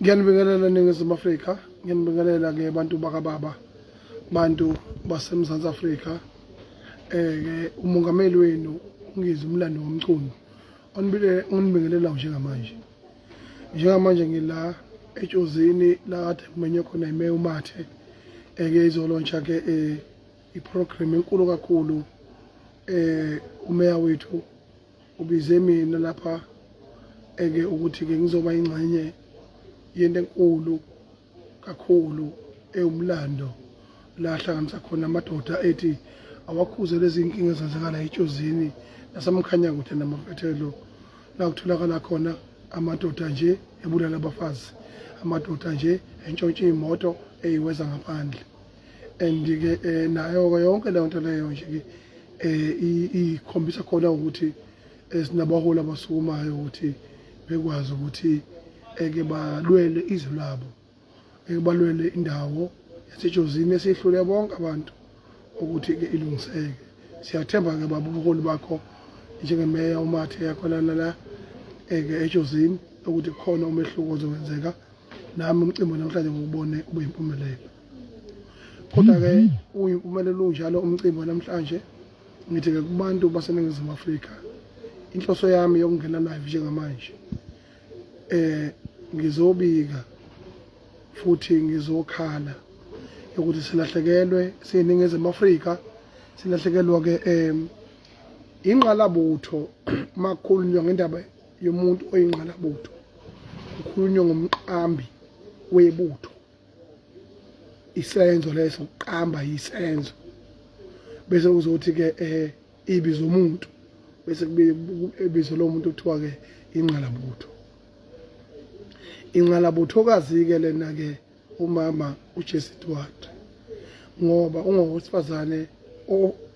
Ngiyanibingelela Ningizimu Afrika, ngiyanibingelela ke bantu bakababa, bantu baseMzantsi Afrika. Ke umongameli wenu ungizwe umlando womculo onibile onibingelela njengamanje. Njengamanje ngila eJozini la kade kumenywe khona iMeya uMathe eke izolontsha ke iprogram enkulu kakhulu umeya wethu ubize mina lapha eke ukuthi ke ngizoba ingxenye yento enkulu kakhulu ewumlando la hlanganisa khona amadoda ethi awakhuze lezi nkinga ezenzekala eTshozini naseMkhanyakude namafethelo la kutholakala khona amadoda nje ebulala abafazi, amadoda nje entshontsha iy'moto eyiweza ngaphandle. And ke nayo-ke yonke leyo nto leyo nje ke ikhombisa khona ukuthi sinabaholi abasukumayo ukuthi bekwazi ukuthi eke balwele izwe labo, eke balwele indawo yaseJozini esihlule bonke abantu ukuthi-ke ilungiseke. Siyathemba-ke baba ubuholi bakho njengemeya uMathe yakhona la eke eJozini ukuthi kukhona umehluko ozowenzeka. Nami umcimbi namhlanje ngiwubone ube yimpumelelo. Kodwa-ke uyimpumelelo unjalo umcimbi wanamhlanje, ngithi-ke kubantu baseNingizimu Afrika, inhloso yami yokungena live njengamanje ngizobika futhi ngizokhala ukuthi silahlekelwe siyiNingizimu Afrika, silahlekelwa ke ingqalabutho. Makukhulunywa ngendaba yomuntu oyingqalabutho, kukhulunywa ngomqambi webutho. Isenzo leso, ukuqamba yisenzo, bese kuzothi ke ibizo umuntu, bese kube ibizo lomuntu kuthiwa ke ingqalabutho. Ingqalabuthokazi ke lena ke umama uJesse Duarte, ngoba ungowesifazane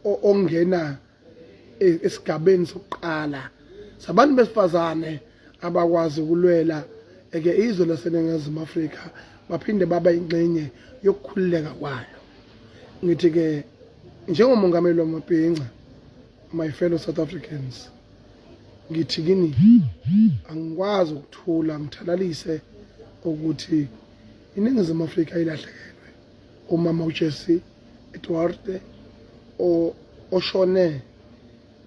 ongena esigabeni sokuqala sabantu besifazane abakwazi ukulwela eke izwe laseNingizimu Afrika baphinde baba ingxenye yokukhululeka kwayo. Ngithi ke njengomongameli wamabhinca, my fellow South Africans, ngithi kini angikwazi ukuthula ngithalalise ukuthi iNingizimu Afrika ilahlekelwe umama uJesse Duarte oshone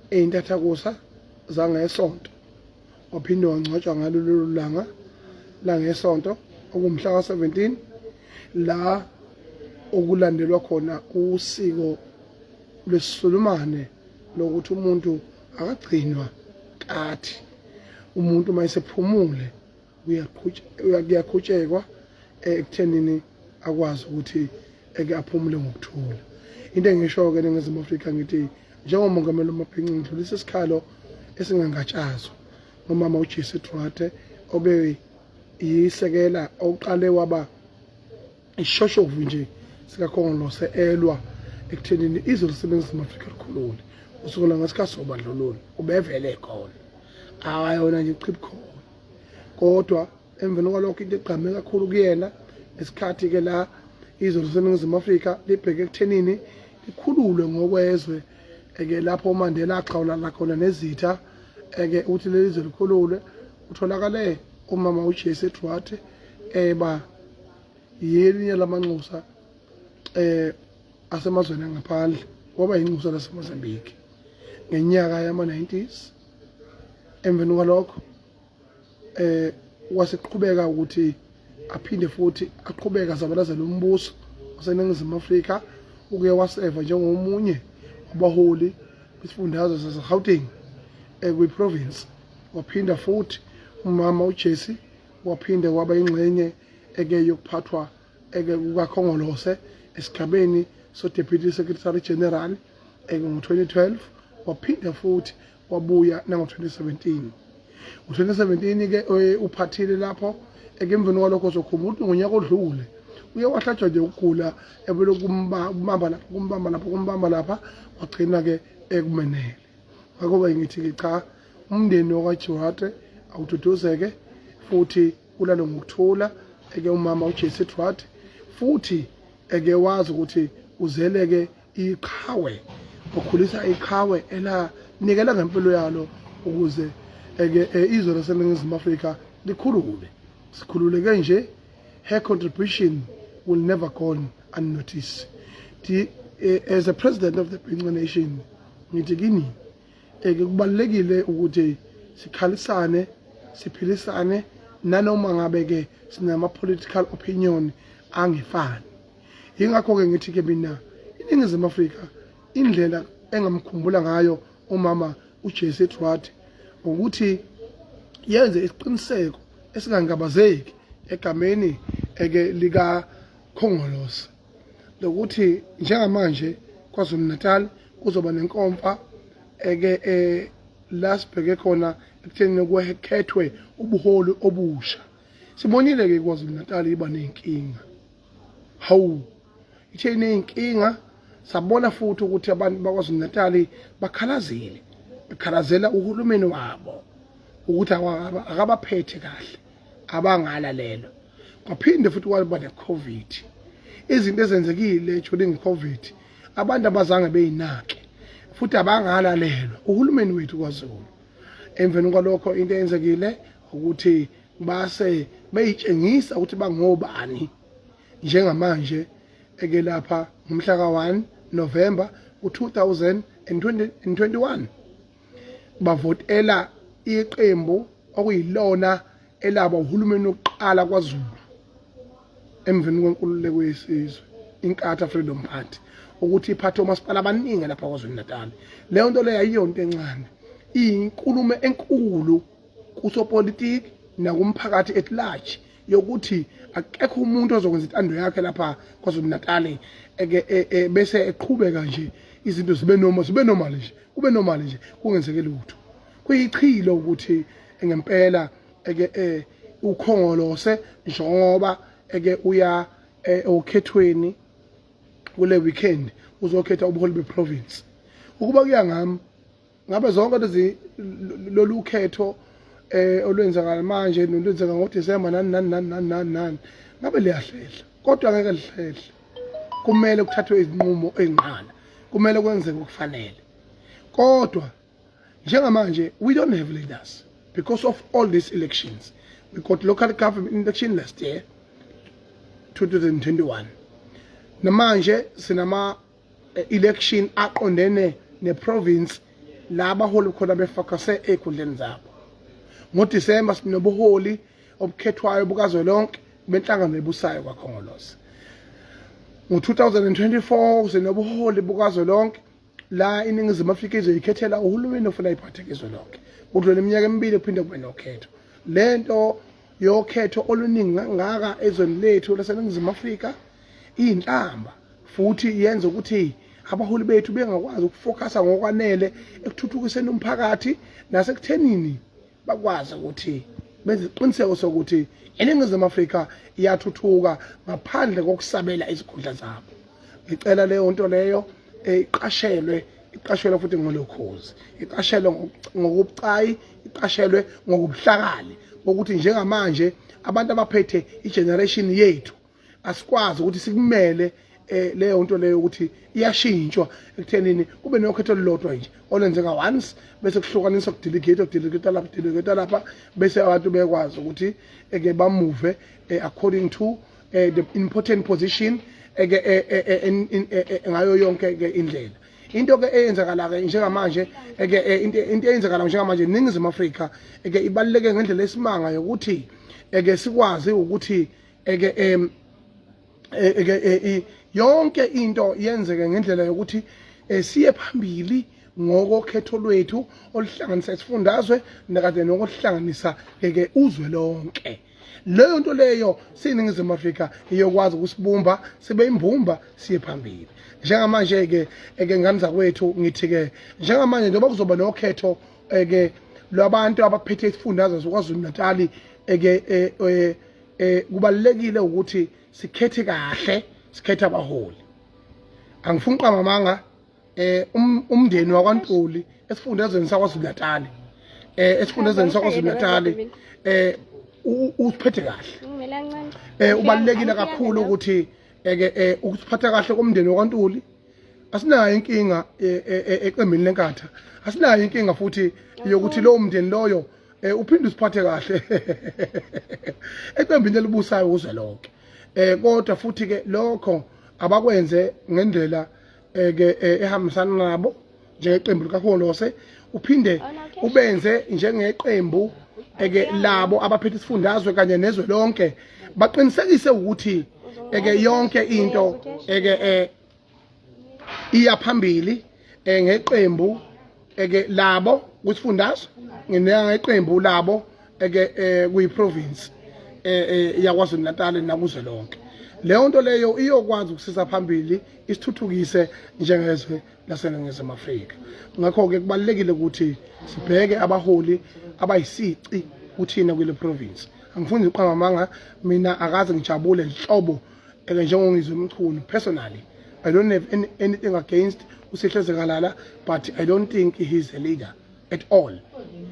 eyintathakusa zangesonto, waphinde wangcwatshwa ngalo lolu langa langesonto okumhla ka-17, la okulandelwa khona usiko lwesiSulumane lokuthi umuntu akagcinwa kathi umuntu uma esephumule kuyaqhutshekwa ekuthenini akwazi ukuthi eke aphumule ngokuthula. Into engisho-ke eNingizimu Afrika, ngithi njengomongameli wamabhinci ngidlulisa isikhalo esingangatshazwa ngomama uJesse Duarte obe yisekela oqale waba ishoshovu nje sikaKhongolose elwa ekuthenini izwe liseNingizimu Afrika likhulule kusukela ngesikhathi sobandlululo. Ubevele khona, awayona nje chipkhona, kodwa emveni kwalokho into egqame kakhulu kuyena ngesikhathi ke la izwe laseNingizimu Afrika libheke ekuthenini likhululwe ngokwezwe, eke lapho uMandela axhawulana khona nezitha eke ukuthi leli zwe likhululwe, kutholakale umama uJesse Duarte eba yelinye lamanxusa asemazweni angaphandle, waba yinxusa laseMozambique ngenyaka yama-90s. Emveni kwalokho waseqhubeka ukuthi aphinde futhi aqhubeka zabalazela umbuso waseNingizimu Afrika, uke waseva njengomunye wabaholi kwisifundazwe saseGauteng kwi-province. Waphinda futhi umama uJesse waphinde waba ingxenye eke yokuphathwa eke kukaKhongolose esigabeni so-Deputy Secretary General eke ngo-2012, waphinda futhi wabuya nango-2017. Ngo-2017 ke uphathile lapho eke emveni kwalokho sokhumbula ukuthi ngonyaka odlule uye wahlatshwa nje ukugula ebelokhu kumbamba lapha kumbamba lapha kumbamba lapha, wagcina ke ekumenele. Ngakho-ke ngithi-ke cha, umndeni wakwaJuwate awududuzeke futhi ulale ngokuthula eke umama uJesse Duarte, futhi eke wazi ukuthi uzeleke iqhawe, wakhulisa iqhawe elanikela ngempilo yalo ukuze eke izwe laseNingizimu Afrika likhulule. Sikhululeke nje, her contribution will never go unnoticed. As a president of the Bhinca Nation, ngithi kini kubalulekile ukuthi sikhalisane, siphilisane, nanoma ngabe ke sinama political opinion angefani. Yingakho ke ngithi ke mina iNingizimu Afrika, indlela engamkhumbula ngayo umama uJesse Edward ukuthi yenze isiqiniseko esingangabazeki egameni eke lika Khongolose lokuthi njengamanje KwaZulu Natal kuzoba nenkomfa eke la sibheke khona ekutheni kukhethwe ubuholi obusha. Sibonile ke KwaZulu Natal iba nenkinga. Hawu, ithe ineyinkinga, sabona futhi ukuthi abantu bakwaZulu Natal bakhalazile, bekhalazela uhulumeni wabo ukuthi akabaphethe kahle, abangalalelwa. Kwaphinde futhi kwaba ne-COVID, izinto ezenzekile during COVID abantu abazange beyinake futhi abangalalelwa uhulumeni wethu kwaZulu. Emveni kwalokho into eyenzekile ukuthi base beyitshengisa ukuthi bangobani. Njengamanje eke lapha ngomhla ka-1 November ku-2021 bavotela iqembu okuyilona elaba uhulumeni wokuqala kwaZulu emveni kwenkululeko yesizwe, Inkatha Freedom Party, ukuthi iphathe omasipala abaningi lapha KwaZulu Natal. Leyo nto leyo ayiyonto encane, iyinkulumo enkulu kusopolitiki nakumphakathi at large yokuthi akekho umuntu ozokwenza intando yakhe lapha KwaZulu Natal eke bese eqhubeka nje izinto zibe noma zibe normal nje, kube normal nje, kungenzeke lutho. Kuyichilo ukuthi ngempela eke ukhongolose njengoba eke uya okhethweni kule weekend uzokhetha ubuholi beprovince. Ukuba kuya ngami, ngabe zonke lezi lolu khetho olwenzakala manje nolwenzeka ngoDisemba nani nani nani nani nani nani, ngabe liyahlehla, kodwa ngeke lihlehle. Kumele kuthathwe izinqumo ezinqala, kumele kwenzeke okufanele. Kodwa njengamanje we don't have leaders because of all these elections. We got local government election last year 2021, namanje sinama election aqondene neprovince la abaholi khona befocuse ey'khundleni zabo. NgoDisemba sinobuholi obukhethwayo bukazwelonke benhlangano ebusayo kwaKhongolose. Ngo-2024 sinobuholi bukazwelonke la iNingizimu Afrika izoyikhethela uhulumeni ofuna iphatheke izwe lonke. Kudlule iminyaka emibili kuphinde kube nokhetho. Lento yokhetho oluningi kangaka ezweni lethu laseNingizimu Afrika iyinhlamba futhi yenza ukuthi abaholi bethu bengakwazi ukufocusa ngokwanele ekuthuthukiseni umphakathi nasekuthenini bakwazi ukuthi benze isiqiniseko sokuthi iNingizimu Afrika iyathuthuka ngaphandle kokusabela izikhundla zabo. Ngicela leyo nto leyo iqashelwe, iqashelwe futhi ngolokhozi, iqashelwe ngokubucayi, iqashelwe ngokubuhlakali bokuthi njengamanje abantu abaphethe igeneration yethu asikwazi ukuthi sikumele leyo nto leyo ukuthi iyashintshwa ekuthenini kube nokhetho olulodwa nje olwenzeka once, bese kuhlukaniswa, kudelegate, kudelegate lapha, kudelegate lapha, bese abantu bekwazi ukuthi eke bamuve according to the important position eke ngayo yonke ke indlela. Into ke eyenzakala ke njengamanje eke into eyenzakala njengamanje eNingizimu Afrika eke ibaluleke ngendlela esimanga yokuthi eke sikwazi ukuthi eke eke yonke into yenzeke ngendlela yokuthi siye phambili ngokokhetho lwethu oluhlanganisa isifundazwe nakade nokuhlanganisa ke uzwe lonke. Leyo nto leyo siyiNingizimu Afrika iyokwazi ukusibumba sibe imbumba siye phambili. Njengamanje ke eke ngane zakwethu ngithi ke njengamanje njengoba kuzoba nokhetho eke lwabantu abaphethe isifundazwe soKwaZulu Natal, eke kubalulekile ukuthi sikhethe kahle, sikhethe abaholi. Angifuni uqamba amanga, umndeni wakwaNtuli esifundazweni saKwaZulu Natal, esifundazweni saKwaZulu Natal usiphethe kahle. Ubalulekile kakhulu ukuthi eke ukusiphatha kahle komndeni wakwaNtuli. Asinayo inkinga eqembini leNkatha, asinayo inkinga futhi yokuthi lowo mndeni loyo Uphinde usiphathe kahle eqembini elibusayo kuzwelonke. Kodwa futhi ke lokho abakwenze ngendlela ke ehambisana nabo njengeqembu likaKhongolose, uphinde ubenze njengeqembu eke labo abaphethe isifundazwe kanye nezwe lonke, baqinisekise ukuthi eke yonke into eke iya phambili ngeqembu eke labo kwisifundazwe, ngeqembu labo eke kuyi-province yaKwaZulu Natal nakuzwe lonke. Leyo nto leyo iyokwazi ukusisa phambili, isithuthukise njengezwe laseNingizimu Afrika. Ngakho-ke kubalulekile ukuthi sibheke abaholi abayisici kuthina kule province. Angifuni ukuqamba amanga, mina akaze ngijabule nhlobo njengoNgizwe Mchunu. Personally, I don't have anything against uSihle Zikalala, but I don't think he's a leader at all.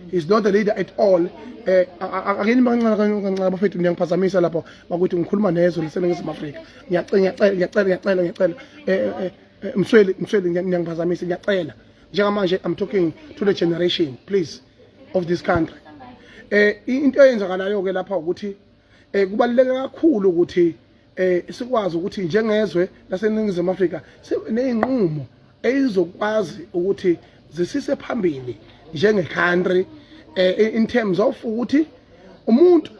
He's not a leader at all. Akeni kancane kancane bafethu, niyangiphazamisa lapho bakuthi ngikhuluma nezwe laseNingizimu Afrika. Ngiyacela, ngiyacela, ngiyacela, ngiyacela, ngiyacela. Msweli, Msweli, niyangiphazamisa, ngiyacela. Njengamanje I'm talking to the generation, please, of this country. Into eyenzakalayo ke lapha ukuthi kubaluleke kakhulu ukuthi sikwazi ukuthi njengezwe laseNingizimu Afrika sinezinqumo ezizokwazi ukuthi zisise phambili njenge-country, in terms of ukuthi umuntu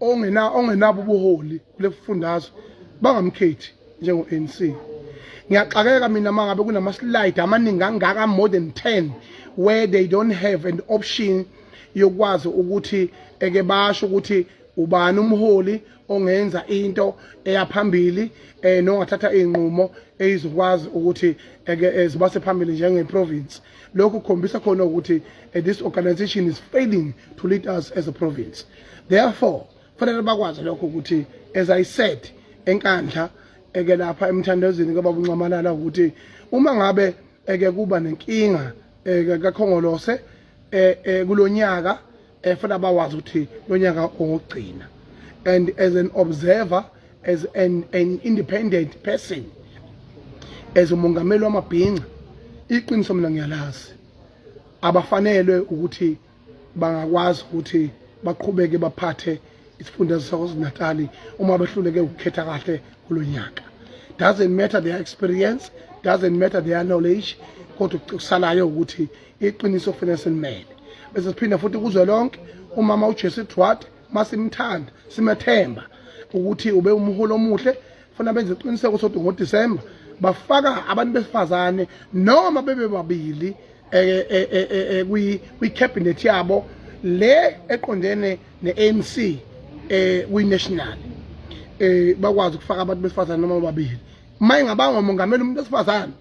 ongenabo ubuholi kule fundazwe bangamkhethi njengo-ANC. Ngiyaxakeka mina mangabe kunama slide amaningi kangaka, more than 10, where they don't have an option yokwazi ukuthi eke basho ukuthi ubani umholi ongenza into eyaphambili nongathatha izinqumo ezizokwazi ukuthi eke zibase phambili njenge-province. Lokhu kukhombisa khona ukuthi this organization is failing to lead us as a province. Therefore fanele bakwazi lokho ukuthi, as I said eNkandla eke lapha emthandazweni kababa uNxamalala, ukuthi uma ngabe eke kuba nenkinga eke kaKhongolose kulonyaka, fanele bawazi ukuthi lonyaka ongugcina. And as an observer, as an independent person, as umongameli wamabhinca, iqiniso mina ngiyalazi, abafanelwe ukuthi bangakwazi ukuthi baqhubeke baphathe isifundazwe saKwaZulu-Natal uma behluleke ukukhetha kahle kulonyaka. Doesn't matter their experience, doesn't matter their knowledge, kodwa kusalayo ukuthi iqiniso kufanele silimele. Bese siphinda futhi kuzwe lonke, umama uJessie Duarte, masimthanda, simethemba ukuthi ube umholi omuhle, funa benze iqiniseko sokuthi ngoDisemba bafaka abantu besifazane noma bebe babili kwi-cabinet yabo le eqondene ne-ANC kwi-national, bakwazi ukufaka abantu besifazane noma babili. Uma ingabangwa umongameli umuntu wesifazane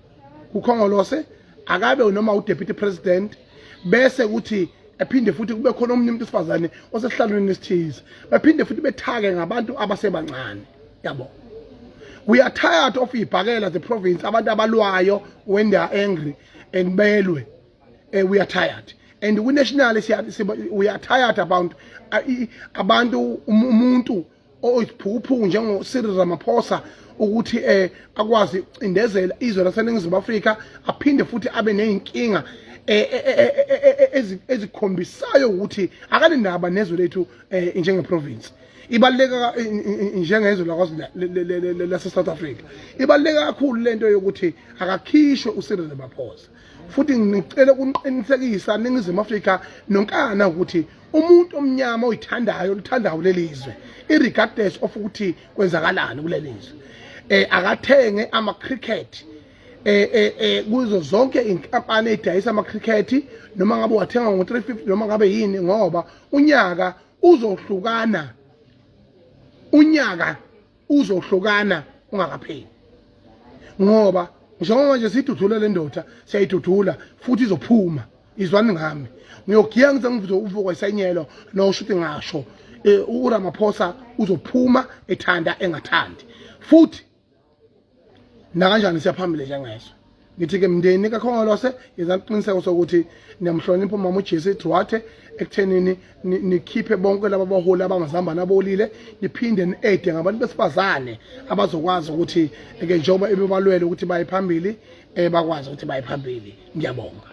kuKhongolose, akabe noma u-deputy president, bese kuthi ephinde futhi kube khona omunye umuntu wesifazane osesihlalweni esithize, baphinde futhi bethake ngabantu abasebancane yabo. We are tired of ibhakela the province, abantu abalwayo when they are angry and belwe. We are tired. And we nationally we are tired about abantu, umuntu oyiphuphu njengo Cyril Ramaphosa ukuthi akwazi ukucindezela izwe laseNingizimu Afrika, aphinde futhi abe nezinkinga ezikhombisayo ukuthi akanendaba nezwe lethu njenge province. Ibaluleka njengezwe lakwaZulu lase South Africa, ibaluleka kakhulu lento yokuthi akakhishwe uCyril Ramaphosa. Futhi ngicela ukuniqinisekisa Ningizimu Afrika nonkana ukuthi umuntu omnyama oyithandayo, oluthandayo lelizwe, irregardless of ukuthi kwenzakalani kulelizwe, akathenge ama cricket kuzo zonke inkampani edayisa ama cricket, noma ngabe wathenga ngo350 noma ngabe yini, ngoba unyaka uzohlukana, unyaka uzohlukana ungakapheli, ngoba njengoba nje sidudula le ndoda, siyayidudula futhi izophuma. Izwani ngami, ngiyogiya ngize ngivuke isenyelo nosho ukuthi ngasho uRamaphosa uzophuma ethanda engathandi, futhi nakanjani siyaphambili njengezwe. Ngithi-ke mndeni kaKhongolose, yenza iqiniseko sokuthi niyamhlonipha umama uJessie Duarte ekuthenini nikhiphe bonke laba baholi abangazambane abolile, niphinde ni-ede ngabantu besifazane abazokwazi ukuthi ke njengoba ebebalwele ukuthi baye phambili, bakwazi ukuthi baye phambili. Ngiyabonga.